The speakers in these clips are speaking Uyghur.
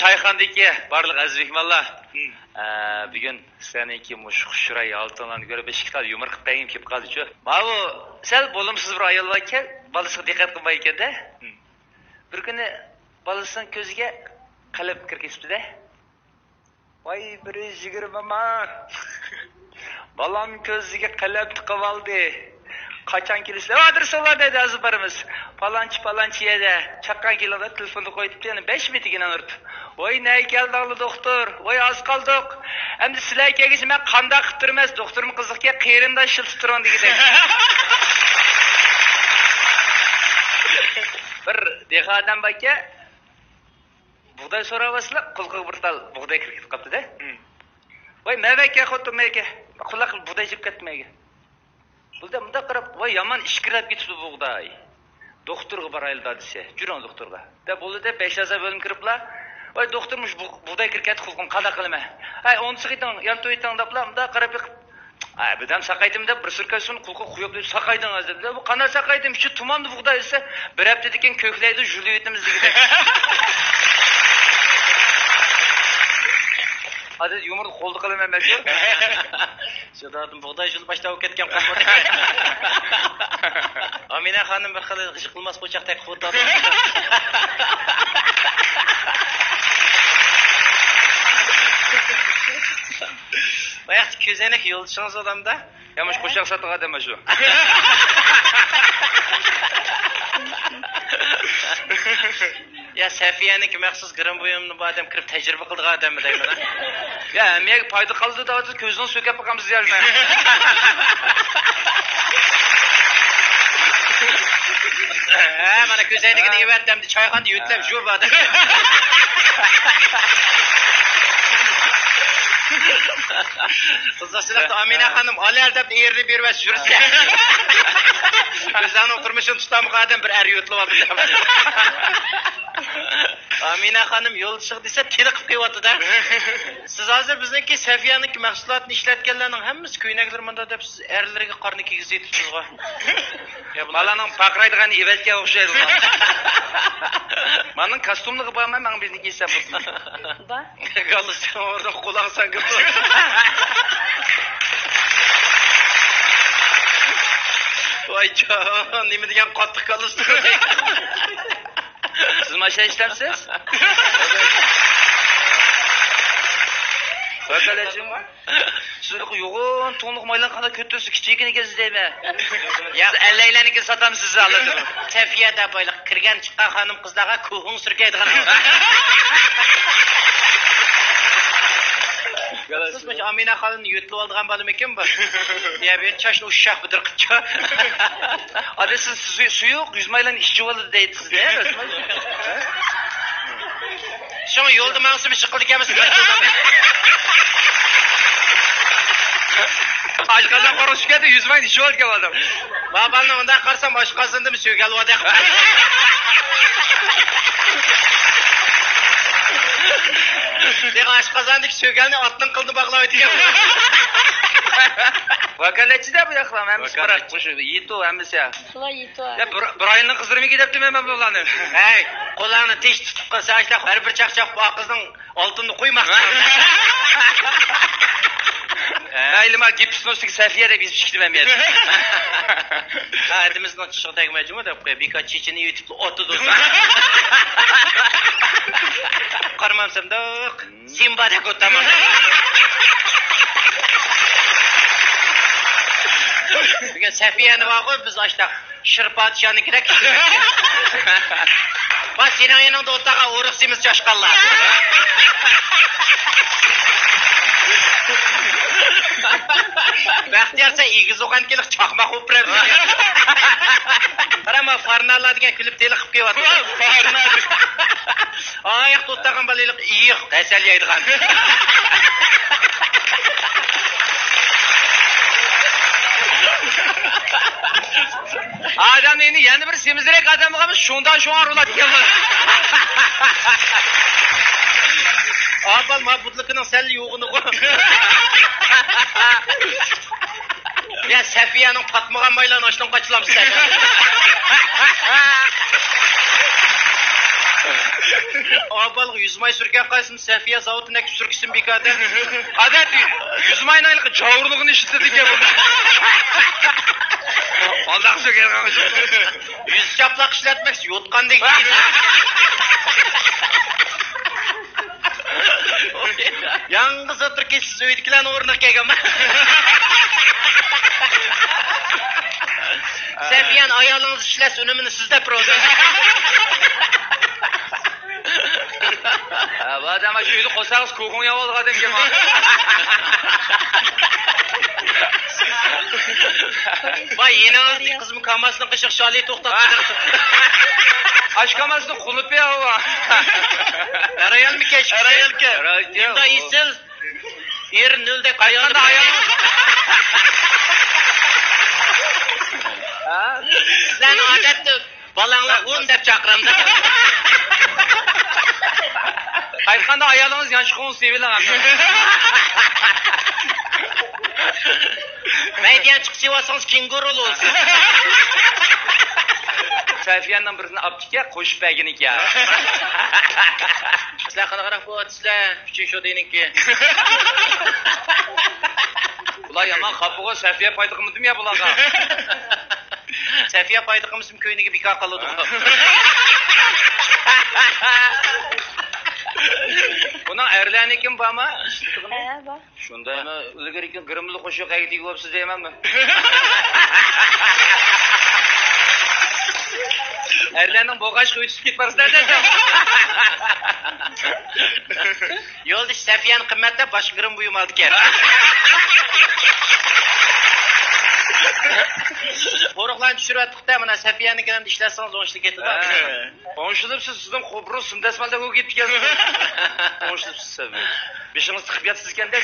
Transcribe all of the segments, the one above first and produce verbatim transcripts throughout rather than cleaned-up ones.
چايخانىدىكى بارلىق ئەزىز مېھمانلار، ھە، بۈگۈن سىلەرنىڭكى مۇشۇ خۇش چىراي ھالىتىڭلارنى كۆرۈپ، بىر ئىككى تال يۇمۇر قىلىپ بەرگۈم كېلىپ قالدىچۇ. ماۋۇ سەل بولۇمسىز بىر ئايال باركەن، بالىسىغا دىققەت قىلمايدىكەن-دە. بىر كۈنى بالىسىنىڭ كۆزىگە قەلەم كىرىپ كېتىپتۇ-دە. ۋاي، بىر يۈز يىگىرمە ما. بالام كۆزىگە قەلەم تىقىۋالدى. قاچان كېلىسىلەر؟ ئادرېسىڭلار دەيدۇ، ھازىر بارىمىز. پالانچى، پالانچى يەردە. چاققان كېلىڭلار، تېلېفوندا قويۇپتۇ، يەنە بەش مىنۇت دېگەن ئاڭرىتىپ. ۋاي، نەگە كەلدىڭلار دوختۇر؟ ۋاي، ئاز قالدۇق. ئەمدى سىلەر كەلگۈچە مەن قانداق قىپتۇرىمەن؟ دوختۇرمۇ قىزىقكەن، قېرىنداش ئىشلىتىپ تۇرۇڭ دېگۈدەك. بىر دېھقان ئادەم باركەن، بۇغداي سوراۋاتسىلا، قۇلىقىغا بىر تال بۇغداي كىرىپ كېتىپ قاپتۇ-دە. ۋاي، مەۋەككە خوتۇن مەكە، قۇلاق بۇغداي جىپ كەتمەيگە. بۇ دە مۇنداق قاراپ، ۋاي، يامان ئىچكىرىلەپ كېتىپتۇ بۇغداي. دوختۇرغا بارايلى دادىسى، جۈرۈڭ دوختۇرغا. دە بولدى دە، بەش ھازا بۆلۈم كىرىپلا، ۋاي، دوختۇر، مۇشۇ بۇ-، بۇغداي كىرىپ كەتتى قۇلىقىمغا، قانداق قىلىمەن؟ ھەي، ئۇنتۇسىغا كېتىڭ، يانتۇ ئېتىڭ دەپلا، مۇنداق قاراپ بېقىپ، ئاي، بىردەم ساقايتىم دەپ، بىر سۈركەلسۇن، قۇلىقىغا قۇيۇپ دەپ، ساقايدىڭىز دەپ. بۇ قانداق ساقايدىم؟ ئىچى تۇماندۇ بۇغداي دېسە، بىر ھەپتىدىن كېيىن كۆكلەيدۇ، ژۇلۇۋېتىمىز دېگۈدەك. ئادەتتە يۇمۇرنى قولدا قىلىمەن مەن شۇ. شۇ دادىم بۇغداي ژۇلۇپ باشلاپ كەتكەن قولىمۇ. ئامىنە خانىم بىر خىل يىقىلماس پۇچاقتەك قىلىۋاتىدۇ. باياقتىكى كۆزەينەك يولدىشىڭىز ئادەمدە. يا، مۇشۇ قوشاق ساتىدىغان ئادەم شۇ. يا، سەفىيەنىڭكى مەخسۇس گىرىم بۇيۇمىنى بۇ ئادەم كىرىپ تەجرىبە قىلىدىغان ئادەممۇ دەيمەن. يا، ھەممىگە پايدا قىلىدۇ دەۋاتىدۇ، كۆزىڭىز سۆكەپ باقامسىز يا، مەن. ھە، مانا كۆزەينىكىنى ئېۋەتتى، ئەمدى چايخانىدا يۆتلەپ ژۇر بار. قىزىقچىلىقتا ئامىنە خانىم، ئالەر دەپ ئېرىنى بېرىۋەتسە يۈرسە. ئۆزۈڭنىڭ تۇرمۇشىنى تۇتالمىغان ئادەم بىر ئەر يۆتىلىۋالدى دەپ. ئامىنە خانىم يولدىشىغا دېسە تېلىقىپ قېلىۋاتىدۇ. سىز ھازىر بىزنىڭكى سەفىيەنىڭكى مەھسۇلاتىنى ئىشلەتكەنلەرنىڭ ھەممىسى كۆينەكلىرى مۇنداق دەپ سىز ئەرلىرىگە قارنى كىيگۈزۈۋېتىپسىزغۇ. يا، بۇلار بالىنىڭ پارقىرايدىغان ئېۋەتكەن ئوخشايدۇ. مانىڭ كاستۇملىقى بارمۇ، ماڭا بىرنى كىيسەم بولسۇن. بار. گالستۇكنىڭ ئورنىغا قۇلاق سەنگە. ۋاي جان، نېمە دېگەن قاتتىق گالستۇك. سىز ماشىنا ئىشلەمسىز؟ ۋاكالەتچىمۇ؟ سىز يوغان تونۇق مايلان قانداق كۆتۈرسە كىچىككىنە ئىكەنسىز دەيمەن. يا، سىز ئەللەيلەرنىڭكىنى ساتامسىز ھازىر؟ سەفىيە دەپ بايلىق كىرگەن چىققان خانىم قىزلارغا كوھۇڭ سۈركەيدىغان. سىز مۇشۇ ئامىنە خانىمنى يۆتىلىۋالىدىغان بالىمىكىن بۇ؟ يا، بۇ چاچنى ئۇششاق بىدىر قىپچۇ. ئادەم سىز سۇ-، سۇيۇق يۈز مايلان ئىچىۋالىدۇ دەيدۇ سىز نېمە؟ شۇڭا يولدا ماڭسىمۇ شىقىلدىكەنمىز. ئاشقازان قورۇق چۈشكەندە يۈز مايلان ئىچىۋالىدىكەن ئادەم. ما بالىنى ئۇنداق قارىسام ئاشقازىنىدىمۇ سۆگەل بار دەپ. دېگەن ئاشقازاندىكى سۆگەلنى ئاتنىڭ قىلدى باغلاۋېتىكەن. ۋاكالەتچىدە بۇ ياقلار ھەممىسى بىراق مۇشۇ يېتو ھەممىسى. شۇلار يېتىۋ. يا، بىر، بىر ئاينىڭ قىزلىرىمىكى دەپتىمەن مەن بۇلارنى. ھەي، قولۇڭنى تېز تۇتۇپ قالسا، ئاشۇنداق ھەر بىر چاقچاق بۇ قىزنىڭ ئالتۇنىنى قويماقچى. ھەي، ما گىپسنىڭ ئۈستىگە سەفىيە دەپ يېزىپ چىقتىم مەن بۇ يەردە. ھە، ھەدىمىزنىڭ چىشىغا تەگمەيدىغۇ دەپ قوي، بىكار چېچىنى يۆتۈپ ئوتىدۇ. قارىمامسەن دوق. سىمبادەك ئوتاماق. بۈگۈن سەفىيەنى بارغۇ، بىز ئاشتاق شىر پادىشاھنىڭكىدەك ئىشلىمەكچى. بار، سېنىڭ يېنىڭدا ئولتۇرغان ئورۇق سېمىز چاشقانلار. بەختىيار، سەن ئېگىز ئوغان كېلىق چاقماق بولۇپ بېرەمسەن. قارا، ما فارنالار دېگەن كۈلۈپ تېلىقىپ كېلىۋاتىدۇ. فارنال. ئاياقتا ئولتۇرغان بالىلىق ئېيىق ھەسەل يەيدىغان. ئادەمنى يەنە بىر سېمىزرەك ئادەم بولغان شۇنداق شۇڭا ئۇرۇلاتتىكەن. ئاپال ما بۇدلىكىنىڭ سەل يوغىنىغۇ. يا، سەفىيەنىڭ پاتمىغان مايلان ئاشتىن قاچىلامسەن؟ ئاۋۋالغا يۈز ماي سۈركەپ قالسىمۇ، سەفىيە زاۋۇتىنى ئەكىپ سۈركىسىمۇ بىكار دە. ئادەتتە يۈز ماينىڭ ھېلىقى جاۋۇرلۇقىنى ئىشلىتىدىكەن بۇ. ئانداق سۆكەيدىغان. يۈز چاپلاق ئىشلەتمەكچى يوتقاندەك. ياڭغىز ئولتۇرۇپ كېتىپ، سىز ئۆيدىكىلەرنىڭ ئورنىغا كەلگەنما؟ سەفىيەن، ئايالىڭىز ئىشلەس ئۈنۈمىنى سىز دەپ بېرىۋاتىدۇ. ھە، بۇ ئادەم شۇ ئۆيدە قورساقسىز كوكۇڭ يەۋالغان ئادەمكەن. ۋاي، يېنىڭىزدىكى قىزمۇ كامازنىڭ قېشىغا شالى توختاتتى. ئاش كامازنىڭ قۇلۇپى ھاۋا. ئەر ئايالمىكەن؟ ئەر ئايالكەن. ئەر ئايالكەن. مۇنداق ئېسىل. ئېرى نۆلدەك ئايالى. قايتقاندا ئايال. ھە؟ سىلەرنى ئادەتتە بالاڭلار ئون دەپ چاقىرامدا. قايتقاندا ئايالىڭىز يانچۇقىڭىزنى سېۋىلىڭ ئەمدى. مەيدە يانچۇق سېۋالسىڭىز كېڭگۇرۇلا بولسۇن. سەفىيەنىڭ بىرسىنى ئاپتىكەن، قوشۇپ بەرگىنىكەن. سىلەر قانداقراق بولۇۋاتىسىلەر؟ ئۈچىنچى شودىنىڭكى. بۇلار يامان خاپىغۇ، سەفىيە پايدا قىلمىدىم يا بۇلارغا. سەفىيە پايدا قىلمىسىمۇ كۆينىكى بىكار قالىدۇ. بۇنىڭ ئەرلەرنىڭكىمۇ بارما؟ ھە، بار. شۇندايمۇ؟ ئىلگىرىكى گىرىملىق قوشۇق ئەگىدىگە بولۇپسىز دەيمەنمۇ؟ ئەرلەرنىڭ بولغاچقا ئۆتۈپ كېتىپ بارسىلەر دەسەم. يولدىشى سەفىيەنى قىممەتلەپ باشقا گىرىم بۇيۇم ئالىدىكەن. قورۇقلارنى چۈشۈرۈۋەتتۇق-دە، مانا سەفىيەنىڭكىنى ئەمدى ئىشلەتسىڭىز ئوڭشىلىپ كېتىدۇ. ھە. ئوڭشىلىپسىز، سىزدىن قوپۇرۇپ سىم دەسمالدەك بولۇپ كېتىپتىكەنسىز. ئوڭشىلىپسىز سەفىيە. بېشىڭىز چىقىپ ياتىسىزكەن-دە.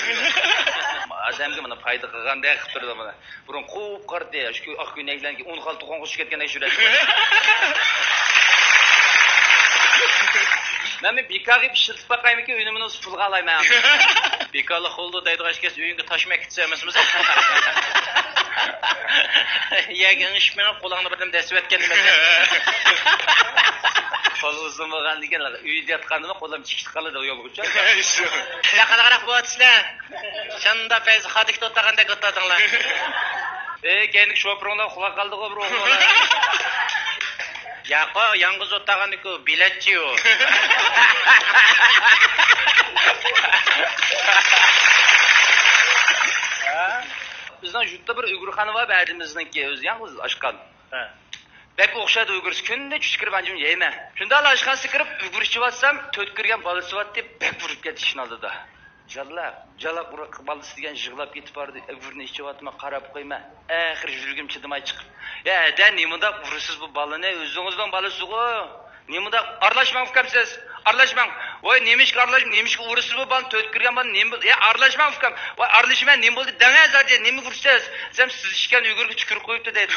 ئادەمگە مانا پايدا قىلغاندەك قىلىپ تۇرىدۇ مانا. بۇرۇن قۇپ قارا ئاشۇ ئاق كۆينەكلەرنىڭ ئون خىل تۇخۇمغا چۈشۈپ كەتكەندەك يۈرەتتى. مەن بىكارغا ئىشلىتىپ باقايمىكىن، ئۈنۈمىنى پۇلغا ئالايمەن. بىكارلىق بولىدۇ دەيدىغان ئىكەنسىز، ئۆيۈڭگە تاش مەكىتسە ئەمەسمىز. يەرگە ئېڭىشىپ مېڭىپ، قولۇڭنى بىردەم دەسسىۋەتكەن نېمە. قول ئۇزۇن بولغان دېگەن، ئۆيدە ياتقاندىمۇ قولۇم چىقىپ قالىدۇ يولغىچە. سىلەر قانداقراق بولۇۋاتىسىلەر؟ شۇنداق پەيزى خادىكتا ئولتۇرغاندەك ئولتۇردۇڭلار. ئېي، كەينىدىكى شوپۇرۇڭلار ئۇخلاپ قالدىغۇ بىر ئوغۇل. ياقا، يالغۇز ئولتۇرغاندىكۇ بېلەتچى ئۇ. بىزنىڭ يۇرتتا بىر ئۆگرىخانا بار، بەدىمىزنىڭكى ئۆزى يالغۇز ئاچقان. ھە. بەك ئوخشايدۇ ئۆگرىسى، كۈندە چۈشكە كىرىپ ئانچە-مۇنچە يەيمەن. شۇنداقلا ئاشخانىسىغا كىرىپ ئۆگرە ئىچىۋاتسام، تۆت كىرگەن بالىسى بارتى، بەك ئۇرۇپ كەتتى ئىشىكنىڭ ئالدىدا. جالا، جالا قۇرۇق بالىسى دېگەن يىغلاپ كېتىپ باردى، ئۆگرىنى ئىچىۋاتىمەن، قاراپ قويىمەن. ئاخىرى يۈرىكىم چىدىماي چىقىپ، يا ھەدە، نېمانداق ئۇرىسىز بۇ بالىنى، ئۆزىڭىزنىڭ بالىسىغۇ. نېمانداق ئارىلاشماڭ ئۇكام سىز، ئارىلاشماڭ. ۋاي نېمىشقا ئارىلاش، نېمىشقا ئۇرىسىز بۇ بالىنى، تۆت كىرگەن بالىنى نېمە بولدى؟ يا ئارىلاشماڭ ئۇكام. ۋاي ئارىلىشىمەن، نېمە بولدى دەڭە زادى، نېمىگە ئۇرىسىز؟ دېسەم سىز ئىچكەن ئۆگرىگە تۈكۈرۈپ قويۇپتۇ دەيدۇ.